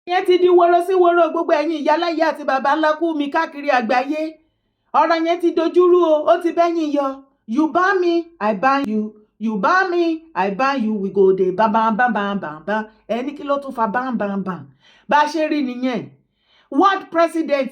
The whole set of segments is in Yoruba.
Yẹn ti di woro sí woro. Gbogbo ẹ̀yin ìyáláyé àti baba ńlá kú mi káàkiri àgbáyé, ọ̀rọ̀ yẹn ti dojúrú o, ó ti bẹ́yìn yọ. You ban me, I ban you. You ban me, I ban you. We go dey bam bam bam bam bam bam. Ẹni kí ló tún fa bam bam bam? Bá a ṣe rí nìyẹn. World president,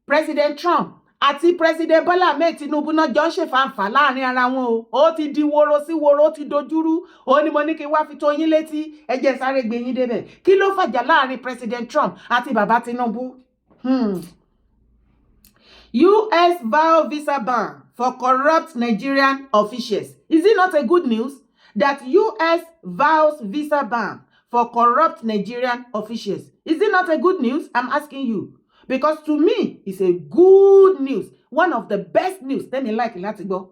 President Trump àti President Bola Ahmed Tinubu náà jọ ń ṣèfàǹfà láàrin ara wọn o. Ó ti di woro sí woro, ó ti dojúrú. Ó ní mo ní kí n wá fi tó yín létí. Ẹ jẹ́ sáré gbé yín débẹ̀. Kí ló fàjà láàrin President Trump àti bàbá Tinubu? US vow visa ban for corrupt Nigerian officials. Is it not a good news that US vows visa ban for corrupt Nigerian officials? Is it not a good news? I'm asking you. Because to me, it's a good news. One of the best news. Let me like láti gbọ́.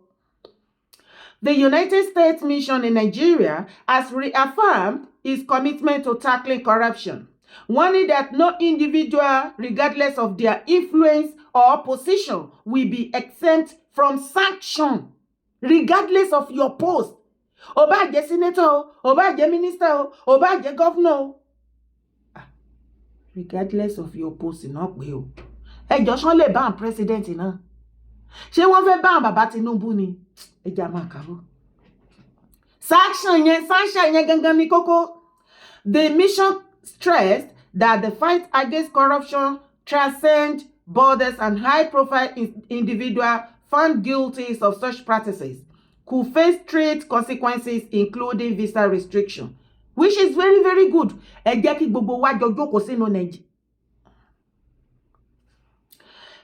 The United States mission in Nigeria has reaffirmed its commitment to tackling corruption, warning that no individual, regardless of their influence or position, will be exempt from sanction, regardless of your post. Ó bá jẹ́ senator o, ó bá jẹ́ minister o, ó bá jẹ́ governor o. Ah, regardless of your post náà pé o. Ẹjọ́ sán lè bá president náà. Ṣé wọ́n fẹ́ bá bàbá Tinubu ni? Ẹ jẹ́ a máa kàwọ́. Sanction yẹn, sanction yẹn gangan ni kókó. The mission stressed that the fight against corruption transcends borders, and high-profile individuals found guilty of such practices could face strict consequences, including visa restriction, which is very, very good. Ẹ jẹ́ kí gbogbo wa jọ jókòó sínú Nàìjíríà.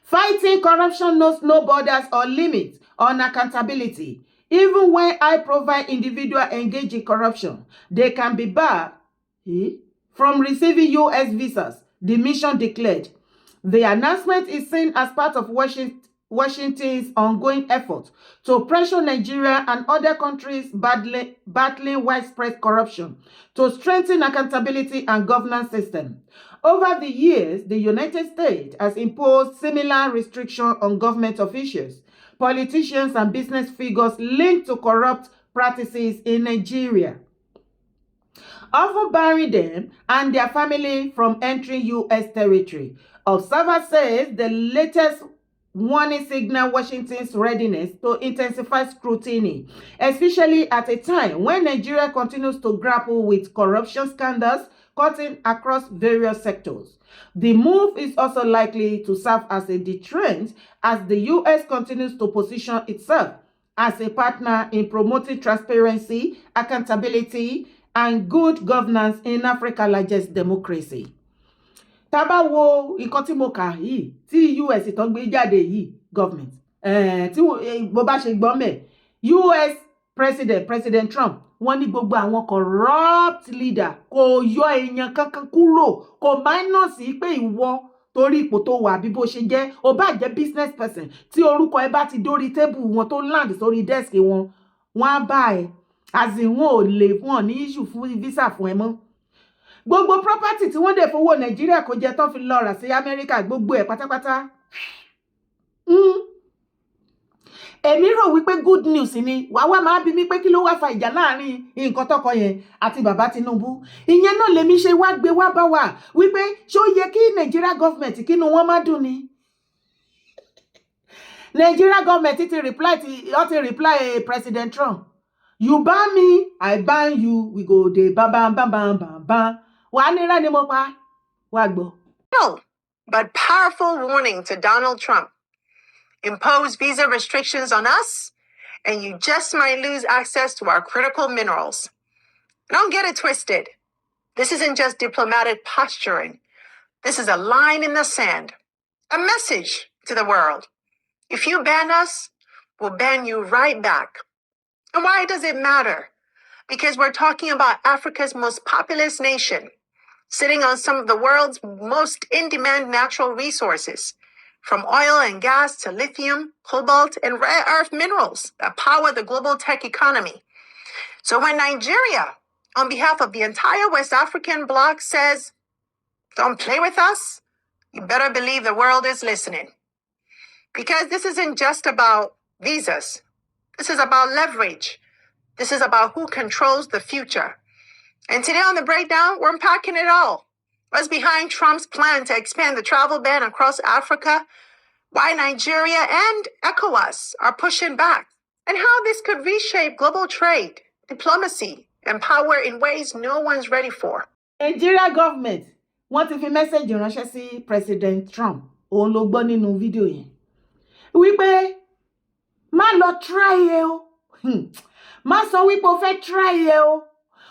Fighting corruption knows no borders or limits on accountability. Even when high-profile individuals engage in corruption, they can be barred from receiving U.S. visas, the mission declared. The announcement is seen as part of Washington's ongoing effort to pressure Nigeria and other countries battling widespread corruption to strengthen accountability and governance system. Over the years, the United States has imposed similar restrictions on government officials, politicians, and business figures linked to corrupt practices in Nigeria, often barring them and their family from entering U.S. territory. Observer says the latest warning signal Washington's readiness to intensify scrutiny, especially at a time when Nigeria continues to grapple with corruption scandals cutting across various sectors. The move is also likely to serve as a deterrent as the U.S. continues to position itself as a partner in promoting transparency, accountability, and good governance in Africa's largest democracy. Tá bá wo nǹkan tí mo kà yìí tí US tó gbé jáde yìí, government tí bó bá ṣe gbọ́ mẹ́, US president, President Trump, wọ́n ní gbogbo àwọn corrupt leader, kò yọ èèyàn kankan kúrò, kò minus pé ìwọ torí ipò tó wà bí bó ṣe jẹ́, ó bá jẹ́ business person, tí orúkọ ẹ bá ti dórí table wọn, tó land sórí desk wọn, wọn á bá ẹ as in wọn ò lè fún ọ ní issue fún visa fún ẹ mọ́. Gbogbo property tí wọ́n dẹ̀ fowó Nàìjíríà kó jẹ tán fi lọ rà sí Amẹ́ríkà, gbogbo ẹ̀ pátápátá. Èmi rò wípé good news ni. Wàá wá máa bí mi pé kí ló wá fa ìjà láàrin nǹkan tọkọ yẹn àti bàbá Tinubu. Ìyẹn náà lèmi ṣe wá gbé wá bá wà wípé ṣó yẹ kí Nigeria government kínú wọn má dùn ni? Nigeria government ti reply, ti wọ́n ti reply President Trump. You ban me, I ban you. We go dey bam bam bam bam bam bam. Wàá nírà ni mo pa wá gbọ́. But powerful warning to Donald Trump. Impose visa restrictions on us, and you just might lose access to our critical minerals. Don't get it twisted. This isn't just diplomatic posturing. This is a line in the sand, a message to the world. If you ban us, we'll ban you right back. And why does it matter? Because we're talking about Africa's most populous nation, sitting on some of the world's most in demand natural resources, from oil and gas to lithium, cobalt, and rare earth minerals that power the global tech economy. So when Nigeria, on behalf of the entire West African bloc, says, "Don't play with us," you better believe the world is listening. Because this isn't just about visas, this is about leverage. This is about who controls the future. And today on The Breakdown, we're unpacking it all. What's behind Trump's plan to expand the travel ban across Africa? Why Nigeria and ECOWAS are pushing back? And how this could reshape global trade, diplomacy, and power in ways no one's ready for. Nigeria government, wọ́n ti fi message ránṣẹ́ sí President Trump. Òun ló gbọ́ nínú fídíò yẹn wípé má lọ try ẹ o. Má sọ wípé o fẹ́ try ẹ o,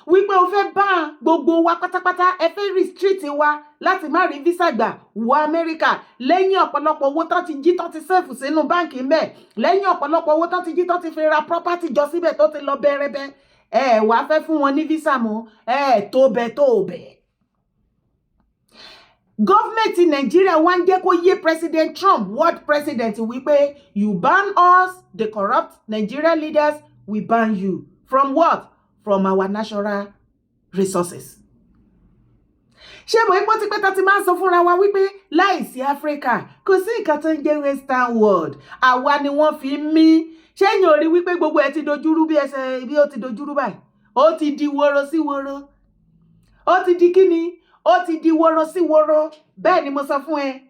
wípé o fẹ́ bá gbogbo wa pátápátá, ẹ fẹ́ restrict wa láti má rí visa gbà wọ Amẹ́ríkà, lẹ́yìn ọ̀pọ̀lọpọ̀ owó tán ti jí, tán ti save sínú báǹkì ńbẹ̀, lẹ́yìn ọ̀pọ̀lọpọ̀ owó tán ti jí, tán ti fi ra property jọ síbẹ̀ tó ti lọ bẹ́rẹ́bẹ́. Ẹ wàá fẹ́ fún wọn ní visa mọ́ ẹ tó bẹ tó bẹ. Government Nàìjíríà wá ń jẹ́ kó yé President Trump, world president, wípé you ban us, the corrupt Nigeria leaders, we ban you from what? From our natural resources. Ṣé mo ipò tí pẹ́ta ti máa ń sọ fúnra wa wípé láìsí Áfíríkà, kò sí nǹkan tó ń jẹ́ Western world? Àwa ni wọ́n fi ń mí. Ṣéyìn ò rí wípé gbogbo ẹ ti dojúrú bí ẹsẹ̀ bí ó ti dojúrú báyìí? Ó ti di woro sí woro. Ó ti di kíni? Ó ti di woro sí woro. Bẹ́ẹ̀ ni mo sọ fún ẹ.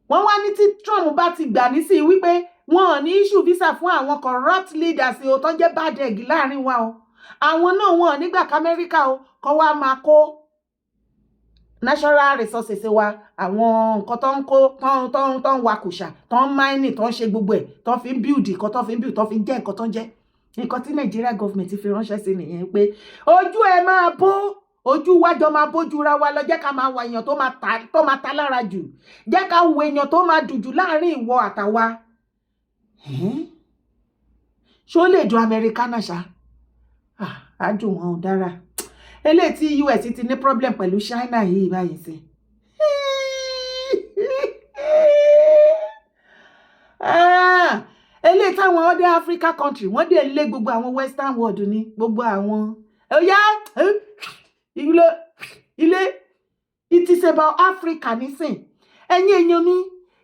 Wọ́n wá ní tí Trump bá ti gbà nísìnyí wípé wọn ò ní issue visa fún àwọn corrupt leaders o, tó jẹ́ bad egg láàrin wa o, àwọn náà wọn ò ní gbà k'Amẹ́ríkà o kọ́ wá máa kó natural resources wa, àwọn nǹkan tó ń kó, tó ń wakùsà, tó ń mining, tó ń ṣe gbogbo ẹ̀, tó fi ń build nǹkan, tó fi ń build, tó fi ń jẹ́ nǹkan tó ń jẹ́. Nǹkan tí Nigeria government fi ránṣẹ́ sí nìyẹn pé ojú ẹ máa bó, ojú wájọ máa bójú ra wa lọ. Jẹ́ ká máa wọ èèyàn tó máa ta lára jù, jẹ́ ká wo èèyàn tó máa dùn jù láàrin ìwọ àtàwa. Ṣó lè dùn Amẹ́ríkà náà ṣá? Á dùn wọn ò dára. Eléyìí tí US ti ní problem pẹ̀lú China yìí báyìí sí, eléyìí táwọn other Africa country wọ́n dẹ̀ lé gbogbo àwọn Western world ní gbogbo àwọn ọ̀yá ilé ilé. It is about Africa nísìn. Ẹ̀yin èèyàn mi,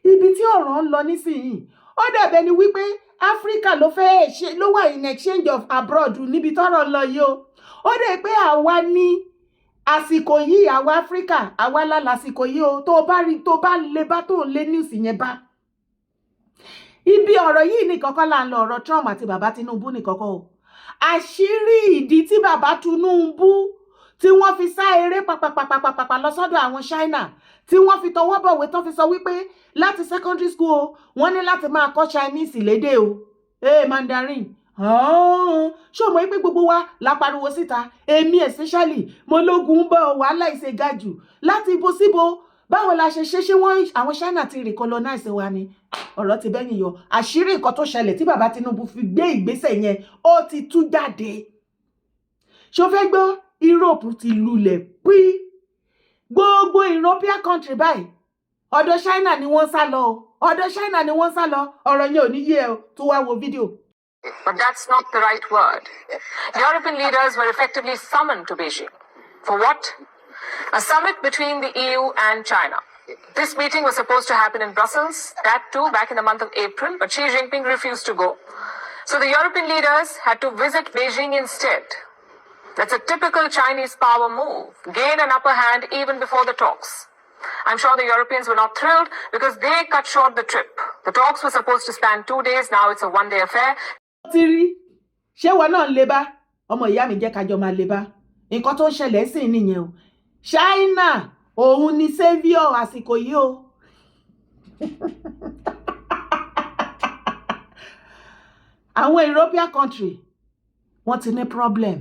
ibi tí ọ̀rọ̀ ń lọ nísìnyìí, ó dàbẹ̀ ni wípé Africa ló fẹ́ ṣe ló wà in exchange of abroad níbi tọ́rọ̀ ń lọ yìí o. Ó dẹ̀ pé àwa ní àsìkò yìí, àwa Africa, àwa la lásìkò yìí o. Tó bá rí, tó bá lè bá, tó lé news yẹn bá ibi ọ̀rọ̀ yìí ní kọ́kọ́ là ń lọ. Ọ̀rọ̀ Trump àti bàbá Tinubu ní kọ́kọ́ o. Àṣírí ìdí tí bàbá Tinubu tí wọ́n fi sá eré pàpàpàpàpàpà lọ sọ́dọ̀ àwọn China, tí wọ́n fi tọwọ́ bọ̀wé, tó fi sọ wípé láti secondary school o, wọ́n ní láti máa kọ́ Chinese lédè o, ee Mandarin. Ṣé o mọ̀ pé gbogbo wa la pariwo síta? Èmi especially, mo lógun ń bọ̀, wàhálà ìṣègà jù láti ibo síbo. Báwo la ṣe ṣe? Ṣé wọ́n àwọn China ti recolonize wa ni? Ọ̀rọ̀ ti bẹ́yìn yọ. Àṣírí nǹkan tó ṣẹlẹ̀ tí bàbá Tinubu fi gbé ìgbésẹ̀ yẹn, ó ti tú jáde. Ṣó fẹ́ gbọ́? Europe ti lulẹ̀ pí. Gbogbo European country báyìí, ọ̀dọ̀ China ni wọ́n sá lọ o. Ọ̀dọ̀ China ni wọ́n sá lọ. Ọ̀rọ̀ yẹn ò ní yé ẹ o, tó wá wo fídíò. But that's not the right word. European leaders were effectively summoned to Beijing. For what? A summit between the EU and China. This meeting was supposed to happen in Brussels, that too back in the month of April, but Xi Jinping refused to go. So the European leaders had to visit Beijing instead. That's a typical Chinese power move. Gain an upper hand even before the talks. I'm sure the Europeans were not thrilled because they cut short the trip. The talks were supposed to span 2 days. Now it's a one day affair. Ti rí, ṣé wọn náà ń le bá ọmọ ìyá mi? Jẹ́ kájọ máa le bá. Nǹkan tó ń ṣẹlẹ̀ sí nìyẹn o. China òun ni saviour àsìkò yìí o. Àwọn European country, wọ́n ti ní problem.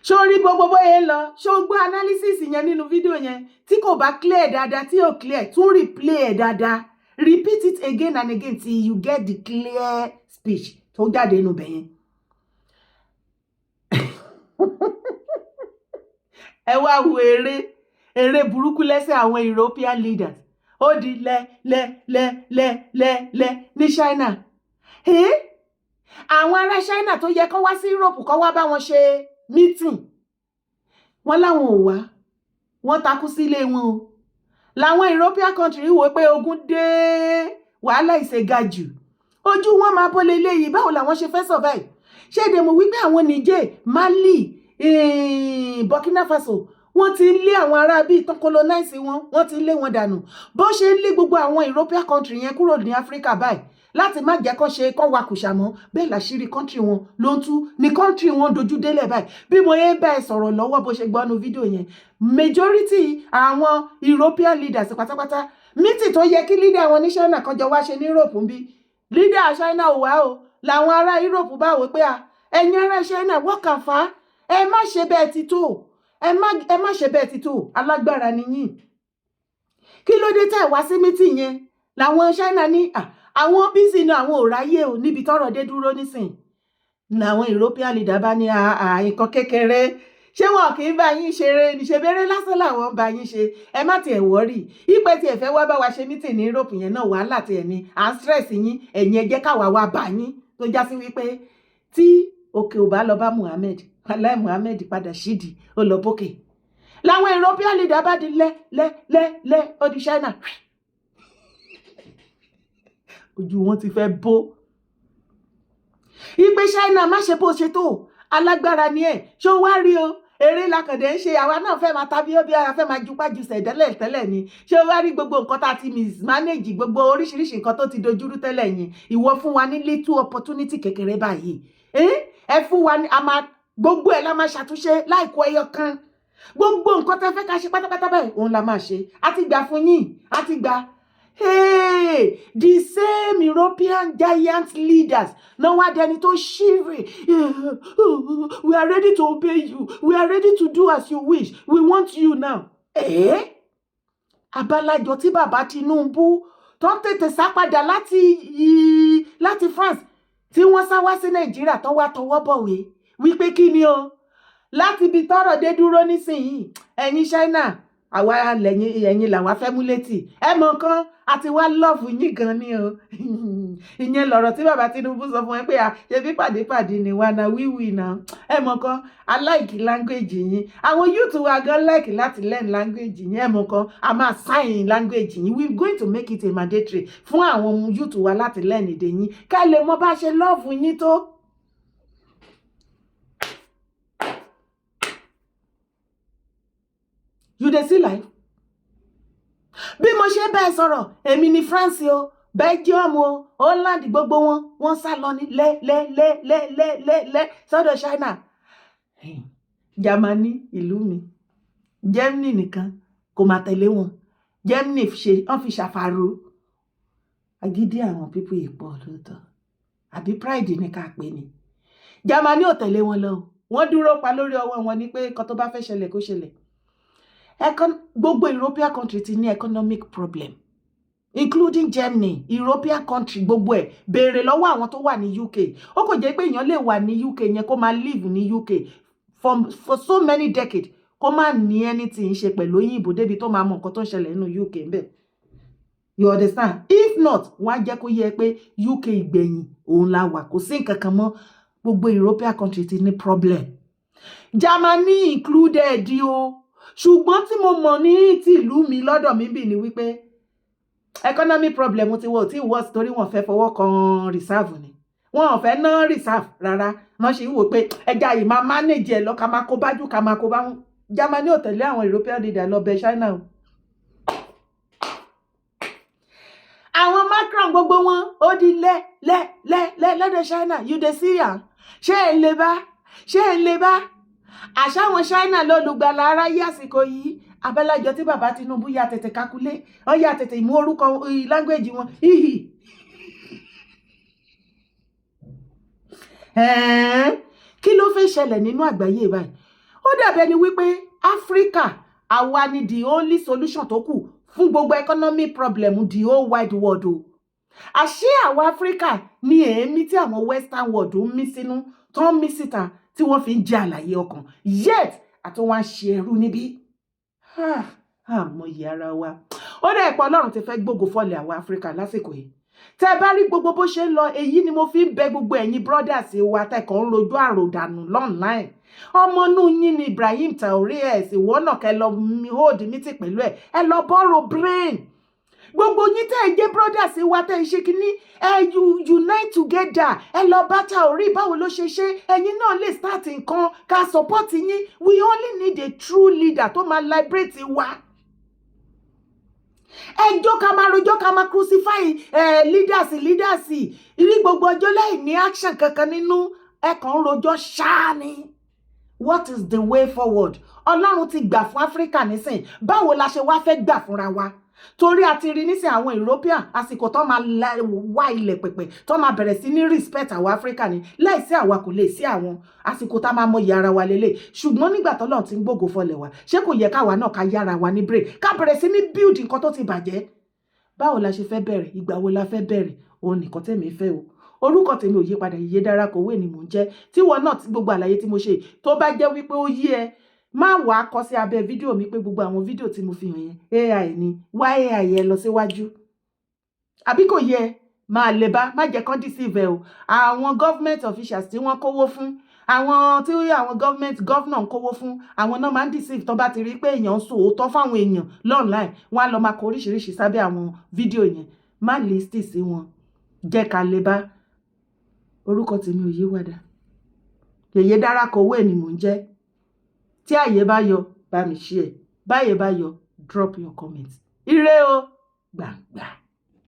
Ṣó rí gbogbo bóyá ń lọ? Ṣó gbọ́ analysis yẹn nínú fídíò yẹn? Tí kò bá clear dáadáa, tí ò clear, tún replay ẹ̀ dáadáa. Repeat it again and again till you get the clear speech tó jáde nínú bẹ̀ yẹn. Ẹ wá wo eré eré burúkú lẹ́sẹ̀ àwọn European leaders. Ó di lẹ lẹ lẹ lẹ lẹ lẹ ní China. Eh? Àwọn ará China tó yẹ kó wá sí Europe, kó wá bá wọn ṣe meeting, wọ́n láwọn ò wá, wọ́n takú sílé wọn o. Làwọn European country wò pé ogun dé, wàhálà ìṣègà jù, ojú wọn máa bọ́ leléyìí. Báwo làwọn ṣe fẹ́ survive? Ṣé èdè mọ̀ wípé àwọn Niger, Mali, Burkina Faso, Wọ́n ti ń lé àwọn ará bíi tán colonize wọn, wọ́n ti ń lé wọn dànù. Bó ṣe ń lé gbogbo àwọn European country yẹn kúrò ní Africa báyìí láti má jẹ́ kó ṣe kó wakùsà mọ́, bẹ́ẹ̀ làṣírí country wọn ló ń tú ní country wọn dojú délẹ̀ báyìí. Bí mo yẹn bá ẹ sọ̀rọ̀ lọ́wọ́, bó ṣe gbọ́nu fídíò yẹn, majority àwọn European leaders pátápátá, meeting tó yẹ kí leader wọn ní China kan jọ wá ṣe ní Europe ń bí, leader China ò wá o. Làwọn ará Europe bá wò pé à, ẹ̀yin ará China, wọ́n kàn fà á, ẹ má ṣe bẹ́ẹ̀ ti tó, ẹ má ṣe bẹ́ẹ̀ ti tó, alágbára ni yín, kí ló dé tẹ̀ wá sí meeting yẹn? Làwọn China ní àwọn busy ní, àwọn ò ráyè o. Níbi tọ́rọ̀ dé dúró nísìn, làwọn European leader bá ní nǹkan kékeré, ṣé wọn kì í bá yín ṣeré ní ṣe bẹ̀rẹ̀ lásán làwọn ń bá yín ṣe. Ẹ má tiẹ̀ worry ìpè tiẹ̀ fẹ́ wá bá wa ṣe meeting ní Europe yẹn náà, wàhálà tiẹ̀ ni à ń stress yín. Ẹ̀yin ẹ jẹ́ káwa wá bá yín. Tó já sí wípé tí òkè ò bá lọ bá Muhammed, aláì Muhammed padà sídìí, ó lọ bókè. Làwọn European leader bá di lẹ́ lẹ́ lẹ́ lẹ́, ó di China. Ojú wọn ti fẹ́ bó ìpè China, má ṣe bó ṣe tó alágbára ni ẹ. Ṣó wá rí o, eré lakàndé ń ṣe, àwa náà fẹ́ máa tàbí ó bí ara fẹ́ máa jupájú sẹ̀dẹ́lẹ̀ tẹ́lẹ̀ ni. Ṣé o wá rí gbogbo nǹkan tá a ti mismanage, gbogbo oríṣiríṣi nǹkan tó ti dojúrú tẹ́lẹ̀ yẹn, ìwọ fún wa ní little opportunity kékeré báyìí, ẹ fún wa ní, a máa gbogbo ẹ̀ la máa ṣàtúnṣe láìkó ẹyọ kan. Gbogbo nǹkan tẹ́ fẹ́ ká ṣe pátápátá báyìí, òun la máa ṣe. A ti gbà fún yín, a ti gbà. Hey, the same European giant leaders náà wá dẹni tó ṣírí. "We are ready to obey you, we are ready to do as you wish, we want you now." Eh? Abalajọ tí bàbá Tinubu tó ń tètè sá padà láti France, tí wọ́n sá wá sí Nàìjíríà, tó wá tọwọ́ bọ̀wé wípé kí ni o, láti ibi tọ́rọ̀ dé dúró nísìnyìí, ẹ̀yin China, àwa lẹ́yìn ẹ̀yin làwa fẹ́ mú létí. Ẹ mọ̀ nǹkan, àti wá love yín gan ni o. Ìyẹn lọ̀rọ̀ tí bàbá Tinubu sọ fún ẹ pé à ṣebí pàdépàdé ni wa na wíwì náà. Ẹ mọ̀ nǹkan, a like language yín, àwọn youth wa gan like láti learn language yín. Ẹ mọ̀ nǹkan, a máa sign language yín. We going to make it a mandatory fún àwọn youth wa láti learn èdè yín, ká lè mọ bá ṣe love yín tó. You dey see life. Bí mo ṣe bẹ́ẹ̀ sọ̀rọ̀, èmi ní France o, Belgium o, Holland, gbogbo wọn, wọ́n sá lọ ní lẹ́ lẹ́ lẹ́ lẹ́ lẹ́ lẹ́ lẹ́ sọ́dọ̀ China. Germany, ìlú mi, Germany nìkan kò máa tẹ̀lé wọn. Germany ṣe wọ́n fi ṣàfàrò agídí. Àwọn people yìí pọ̀ lóòótọ́, àbí pride ní ká pè ní. Germany ò tẹ̀lé wọn lọ, wọ́n dúró pa lórí ọwọ́ wọn ní pé nǹkan tó bá fẹ́ ṣẹlẹ̀ kó ṣẹlẹ̀. Gbogbo European country ti ní economic problem, including Germany. European country gbogbo ẹ̀, béèrè lọ́wọ́ àwọn tó wà ní UK. Ó kò jẹ́ pé èèyàn lè wà ní UK yẹn, kó máa live ní UK for so many decades, kó má ní anything ṣe pẹ̀lú òyìnbó débi tó máa mọ nǹkan tó ń ṣẹlẹ̀ nínú UK ńbẹ̀. You understand? If not, wọ́n á jẹ́ kó yẹ pé UK ìgbẹ̀yìn òun la wà, kò sí nǹkan kan mọ́. Gbogbo European country ti ní problem, Germany included o. Ṣùgbọ́n tí mo mọ̀ ní ti ìlú mi lọ́dọ̀ mi bì ní wípé economic problem ti wọ́n ò tí worse, torí wọ́n fẹ́ fọwọ́ kan reserve ni, wọn ò fẹ́ ná reserve rárá. Wọ́n ṣe ń wò pé ẹja yìí máa manage ẹ̀ lọ, ká máa kó bájú, ká máa kó bá wọn. Germany ò tẹ̀lé àwọn European leader lọ bẹ China o. Àwọn Macron, gbogbo wọn, ó di lẹ́ lẹ́ lẹ́ lẹ́ lọ́dọ̀ China. You dey see am? Ṣé ẹ lè bá, ṣé ẹ lè bá àṣà àwọn China lólùgbàlà aráyé àsìkò yìí? Abẹ́lájọ tí bàbá Tinubu ya tètè kakulé, wọ́n ya tètè mú orúkọ language wọn híhì. Kí ló fẹ́ ṣẹlẹ̀ nínú àgbáyé báyìí? Ó dàbẹ̀ ni wípé Áfíríkà, àwa ni the only solution tó kù fún gbogbo economic problem the whole wide world o. Àṣé àwa Áfíríkà ní èémí tí àwọn western world ń mí sínú, tó ń mí síta, tí wọ́n fi ń jẹ àlàyé ọkàn, yet àti wọ́n á ṣe ẹrú níbí. Àmọye ara wa. Ó dẹ̀ pọ̀ Ọlọ́run ti fẹ́ gbógo fọ́lẹ̀ àwa Áfíríkà lásìkò yìí. Tẹ́ ẹ bá rí gbogbo bó ṣe ń lọ, èyí ni mo fi ń bẹ gbogbo ẹ̀yin brothers wa tẹ́kọ̀ọ́ ń rojú àròdànù online. Ọmọ inú yín ni Ibrahim Traoré. Ẹ̀ sì wọ́n náà kẹ́ lọ hold meeting pẹ̀lú ẹ̀, ẹ lọ borrow brain. Gbogbo yín tẹ́ ẹ jẹ́ brothers wa, tẹ́ ẹ ṣe kínní, ẹ you unite together. Ẹ lọ bá Traoré, báwo ló ṣe ṣe? Ẹ̀yin náà lè start nǹkan ká support yín. We only need a true leader tó máa liberate wa. Ẹjọ́ ká máa rojọ́, ká máa crucify leaders, leaders rí gbogbo ọjọ́ láì ní action kankan nínú. Ẹ kàn ń rojọ́ ṣáá ni. What is the way forward? Ọlọ́run ti gbà fún Áfíríkà nísìn, báwo la ṣe wá fẹ́ gbà fúnra wa? Torí a ti rí nísìn, àwọn European, àsìkò tó máa wá ilẹ̀ pẹ̀pẹ̀, tó máa bẹ̀rẹ̀ sí ní respect àwọn Áfíríkà ni. Láìsí àwa, kò lè sí àwọn. Àsìkò tá máa mọ ara wa lélẹ̀. Ṣùgbọ́n nígbà tọ́lọ́run ti ń gbógo fọlẹ̀ wa, ṣé kò yẹ káwa náà ká yára wa ní break, ká bẹ̀rẹ̀ sí ní build nǹkan tó ti bàjẹ́? Báwo la ṣe fẹ́ bẹ̀rẹ̀? Ìgbà wo la fẹ́ bẹ̀rẹ̀? Òun nìkan tẹ̀mí fẹ́ o. Orúkọ tèmi ò yí padà, Yèyé Dára Kowé ni mò ń jẹ́. Tíwọ náà, tí gbogbo àlàyé tí mo ṣe tó bá jẹ́ wípé ó yé ẹ, má wàá kọ sí abẹ́ fídíò mi pé gbogbo àwọn fídíò tí mo fi hàn yẹn, AI ni. Wá AI yẹn lọ síwájú, àbí kò yẹ? Máa lè bá má jẹ́ kán deceive ẹ o. Àwọn government officials tí wọ́n kówó fún, àwọn tí àwọn government governor ń kówó fún, àwọn náà máa ń deceive. Tó bá ti rí pé èèyàn ń sọ òótọ́ fáwọn èèyàn online, wọ́n á lọ máa kọ oríṣiríṣi sábẹ́ àwọn fídíò yẹn. Má listen sí wọn, jẹ́ ká lè bá. Orúkọ tèmi ò yí wàdà, Yèyé Dára Kowé ni mò ń jẹ́. Tí àyè bá yọ, bá mi share. Báyè bá yọ, drop your comment. Ire o, gbàngbà.